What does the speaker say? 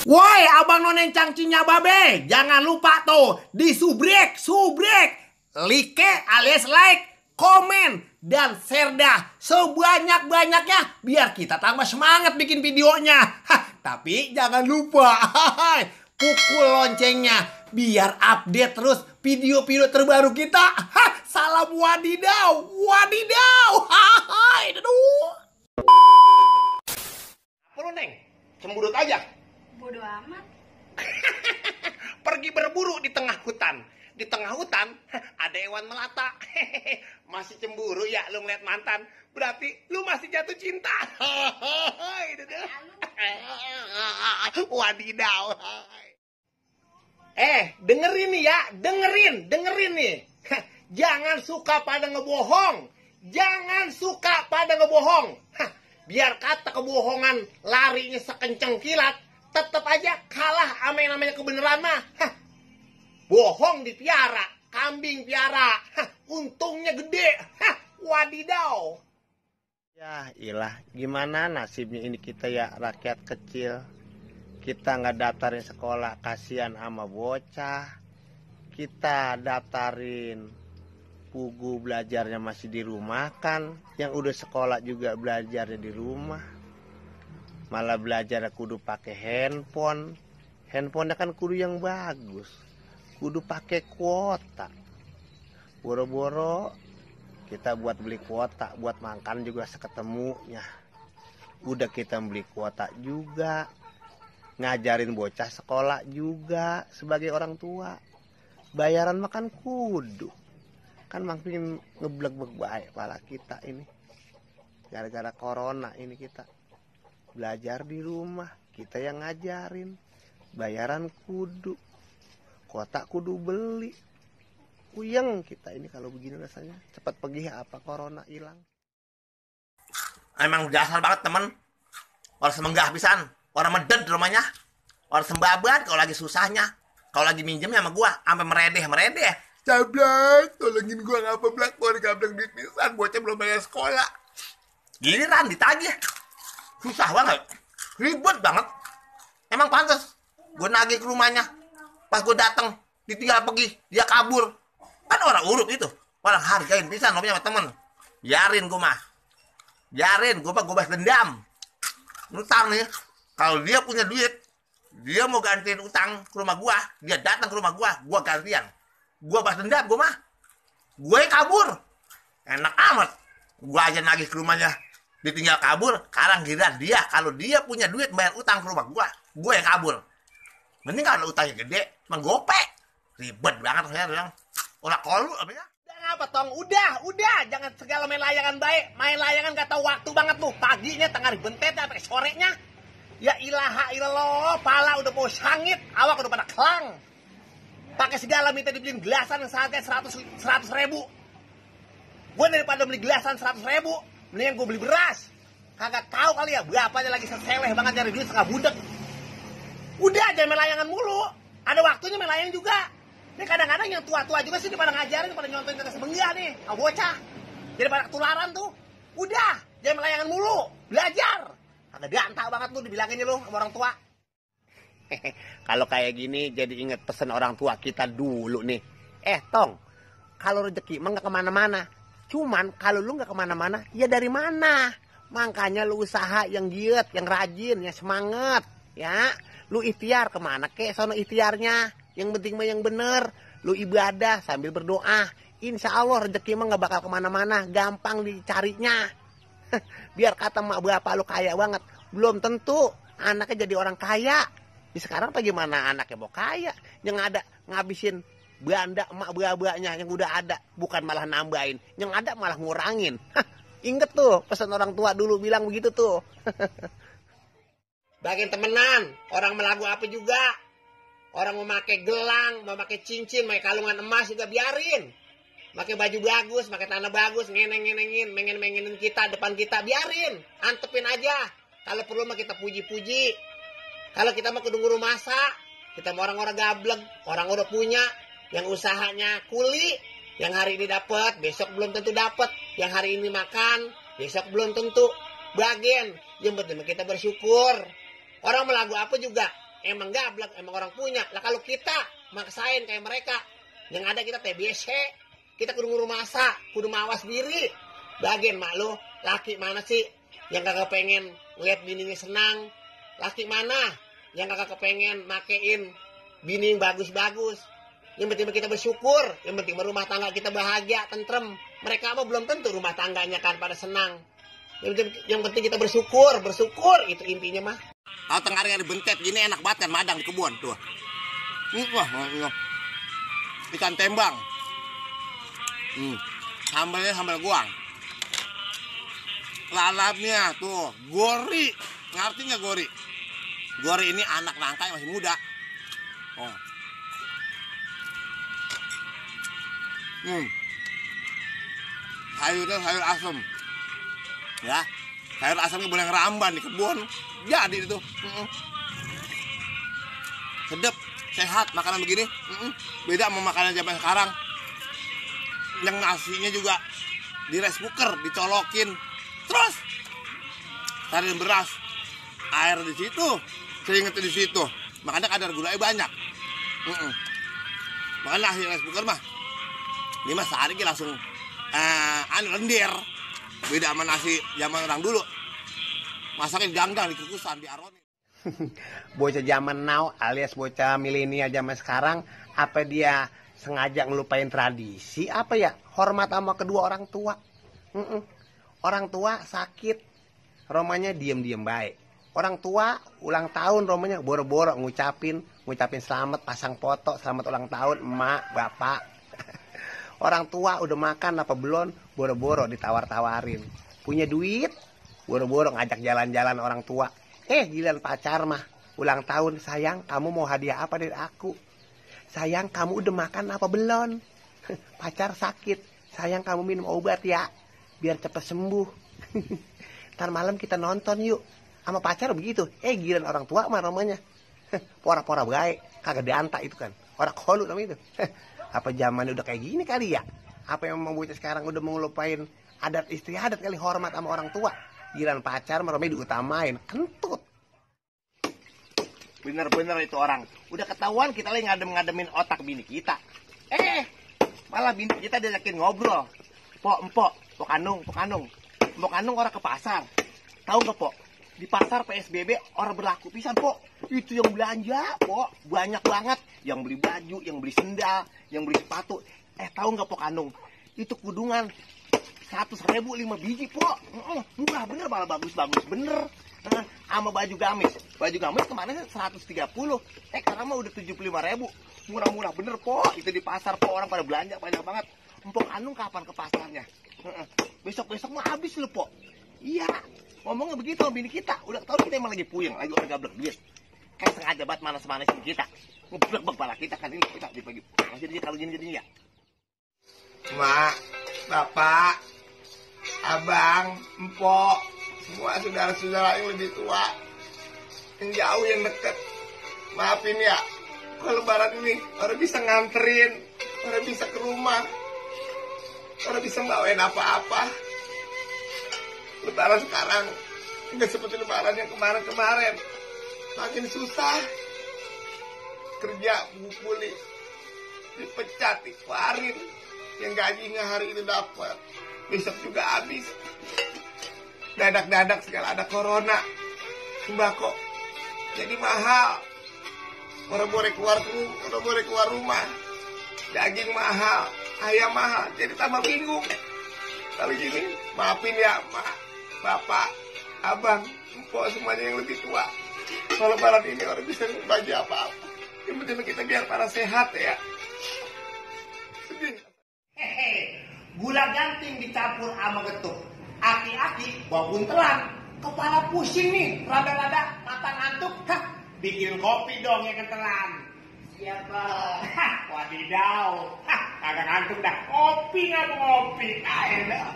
Woi, abang nonen cangcinya babe, jangan lupa tuh di subrek, like alias like, komen, dan share dah sebanyak-banyaknya biar kita tambah semangat bikin videonya. Tapi jangan lupa pukul loncengnya biar update terus video-video terbaru kita. Salam wadidaw, wadidaw. Aduh. Apa lu, Neng? Cemburut aja. Bodoh amat. Pergi berburu di tengah hutan. Di tengah hutan ada hewan melata. Masih cemburu ya lu ngeliat mantan. Berarti lu masih jatuh cinta. Wadidaw. Dengerin nih ya. Dengerin nih. Jangan suka pada ngebohong. Jangan suka pada ngebohong. Biar kata kebohongan larinya sekencang kilat, tetap aja kalah sama yang namanya kebenaran mah. Bohong dipiara, kambing piara, untungnya gede. Wadidaw. Ya ilah, gimana nasibnya ini kita ya rakyat kecil. Kita nggak daftarin sekolah, kasihan sama bocah. Kita daftarin pugu belajarnya masih di rumah kan. Yang udah sekolah juga belajarnya di rumah. Malah belajar kudu pakai handphone. Handphonenya kan kudu yang bagus. Kudu pakai kuota. Boro-boro kita buat beli kuota, buat makan juga seketemunya. Udah kita beli kuota juga. Ngajarin bocah sekolah juga sebagai orang tua. Bayaran makan kudu. Kan makin ngebleg-bleg baik pala kita ini. Gara-gara corona ini kita belajar di rumah, kita yang ngajarin. Bayaran kudu. Kuota kudu beli. Puyeng kita ini kalau begini rasanya. Cepat pergi apa corona hilang. Emang dasar banget temen. Orang semenggah pisan. Orang meded rumahnya. Orang sembaban kalau lagi susahnya. Kalau lagi minjemnya sama gua sampai meredeh. Cablak, tolongin gua ngapa blak, gua digablek duit pisan, bocah belum bayar sekolah. Giliran ditagih. Susah banget. Ribet banget. Emang pantas gua nagih ke rumahnya. Pas gua datang, ditinggal pergi, dia kabur. Kan orang urut itu. Orang hargain pisan lo punya temen. Biarin gua mah. Gua balas dendam. Utang nih. Kalau dia punya duit, dia mau gantiin utang ke rumah gua, dia datang ke rumah gua gantian. Gua balas dendam, gua mah. Gue kabur. Enak amat. Gua aja nagih ke rumahnya. Ditinggal kabur. Sekarang giliran dia. Kalau dia punya duit bayar utang ke rumah gua, gue yang kabur. Mending kalau utangnya gede, cuma gopek. Ribet banget saya bilang. Olah kolu apa ya? Udah ngapa tong? Udah. Jangan segala main layangan baik. Main layangan gak tahu waktu banget tuh. Paginya tengah bentet sampai sorenya. Ya ilaha illallah, pala udah mau sangit, awak udah pada kelang. Pakai segala minta dibeliin gelasan yang seharga 100 ribu. Gue daripada beli gelasan 100 ribu, mendingan gue beli beras. Kagak tahu kali ya, berapanya lagi seleh banget cari duit setengah budek. Udah, jangan main layangan mulu. Ada waktunya main layang juga. Ini kadang-kadang yang tua-tua juga sih pada ngajarin, pada nyontoin kata sebenggah nih, sama bocah. Jadi pada ketularan tuh. Udah, jangan main layangan mulu. Belajar. Kagak diantak banget lu dibilanginnya lu sama orang tua. Kalau kayak gini jadi inget pesan orang tua kita dulu nih. Tong, kalau rezeki emang gak kemana-mana. Cuman kalau lu gak kemana-mana, ya dari mana? Makanya lu usaha yang giat, yang rajin, yang semangat. Ya, lu ikhtiar kemana kek sono ikhtiarnya. Yang penting mah yang bener. Lu ibadah sambil berdoa. Insya Allah rezeki emang gak bakal kemana-mana. Gampang dicarinya. Biar kata mak bapak lu kaya banget. Belum tentu anaknya jadi orang kaya. Di sekarang bagaimana anaknya mau kaya? Yang ada ngabisin banda emak bapaknya yang udah ada. Bukan malah nambahin. Yang ada malah ngurangin. Inget tuh pesan orang tua dulu bilang begitu tuh. Bagian temenan. Orang melagu apa juga. Orang mau pakai gelang, mau pakai cincin, mau kalungan emas juga biarin. Pakai baju bagus, pakai tanah bagus, mengen-mengenin kita, depan kita, biarin. Antepin aja. Kalau perlu mah kita puji-puji. Kalau kita mah kudu nguru masak, kita mau orang-orang gablek, orang udah punya, yang usahanya kuli, yang hari ini dapat, besok belum tentu dapat, yang hari ini makan, besok belum tentu. Bagian, yang penting kita bersyukur. Orang melagu apa juga, emang gablek, emang orang punya. Lah kalau kita maksain kayak mereka, yang ada kita TBC, kita kudu ngurus masa, kudu mawas diri. Bagian mak lu, laki mana sih yang kagak pengen ngeliat bininya senang? Laki mana yang kagak kepengen makein bini yang bagus-bagus? Yang penting kita bersyukur, yang penting rumah tangga kita bahagia, tentrem. Mereka mah belum tentu rumah tangganya kan pada senang. Yang penting kita bersyukur, itu intinya mah. Kalau tengah hari bentet gini enak banget kan madang di kebun tuh. Wah, ikan tembang. Sambalnya sambal goang. Lalapnya tuh gori. Ngerti nggak gori? Gori ini anak nangka yang masih muda. Oh. Sayurnya sayur asem. Ya. Sayur asemnya boleh ngeramban di kebun. Jadi itu. Sedep, sehat makanan begini. Beda sama makanan zaman sekarang. Yang nasinya juga di rice cooker dicolokin. Terus taruh beras. Air di situ, seringetnya di situ. Makanya kadar gulanya banyak. Makanya nasi rice cooker mah 5 sehari langsung lendir. Beda sama nasi zaman orang dulu. Masaknya ganggang, dikukusan, diaronin. Bocah zaman now alias bocah milenial zaman sekarang, apa dia sengaja ngelupain tradisi? Apa ya? Hormat sama kedua orang tua. Orang tua sakit, romanya diem-diem baik. Orang tua ulang tahun, romanya boro-boro ngucapin selamat, pasang foto, selamat ulang tahun, emak, bapak. Orang tua udah makan apa belum, boro-boro ditawar-tawarin. Punya duit, boro-boro ngajak jalan-jalan orang tua. Giliran pacar mah ulang tahun, sayang kamu mau hadiah apa dari aku? Sayang kamu udah makan apa belum? Pacar sakit, sayang kamu minum obat ya, biar cepet sembuh. Ntar malam kita nonton yuk. Sama pacar begitu. Giliran orang tua mah romanya pora-pora baik, kagak diantak itu kan. Orang kolu namanya itu. Apa zamannya udah kayak gini kali ya? Apa yang membuat sekarang udah ngelupain adat istiadat kali, hormat sama orang tua? Giliran pacar mah romanya diutamain, kentut. Bener-bener itu orang. Udah ketahuan kita lagi ngadem-ngademin otak bini kita. Malah bini kita diajakin ngobrol. Empok kanung. Empok kanung orang ke pasar. Tahu nggak, Pok? Di pasar PSBB orang berlaku pisan, Pok. Itu yang belanja, Pok. Banyak banget. Yang beli baju, yang beli sendal, yang beli sepatu. Tahu nggak, Pok Kanung? Itu kudungan 100.000 5 biji, Pok. Murah bener, malah bagus-bagus bener. Sama baju gamis. Baju gamis kemarin 130. Sekarang mah udah 75.000. Murah-murah bener, Pok. Itu di pasar, Pok. Orang pada belanja banyak banget. Empok Anung kapan ke pasarnya? Besok-besok mah habis lu, Pok. Iya. Ngomongnya begitu sama bini kita. Udah tahu kita emang lagi puyeng, lagi orang gablek duit. Kayak sengaja banget manas-manasin kita. Ngeblek kepala kita kan ini kita dibagi. Masih dia kalau gini ya. Mak, bapak, abang, empok, semua saudara-saudara yang lebih tua, yang jauh, yang deket. Maafin ya, kalau lebaran ini orang bisa nganterin, orang bisa ke rumah, orang bisa bawain apa-apa. Lebaran sekarang nggak seperti lebaran yang kemarin-kemarin. Makin susah. Kerja bukuli, dipecat, dikeluarin. Yang gajinya hari itu dapat, besok juga habis. Dadak-dadak segala ada corona, sembako jadi mahal. Orang boleh keluar rumah. Daging mahal, ayam mahal, jadi tambah bingung. Kalau gini, maafin ya, Mak, Bapak, Abang, Empok, semuanya yang lebih tua. Kalau lebaran ini orang bisa bagi apa-apa. Yang penting kita biar para sehat ya. Gula ganting dicampur sama getuk. Aki-aki bawa buntelan. Kepala pusing nih, rada-rada mata ngantuk. Bikin kopi dong yang kentelan. Siapa? Wadidaw. Kagak ngantuk dah. Kopi nggak mau ngopi. Enak.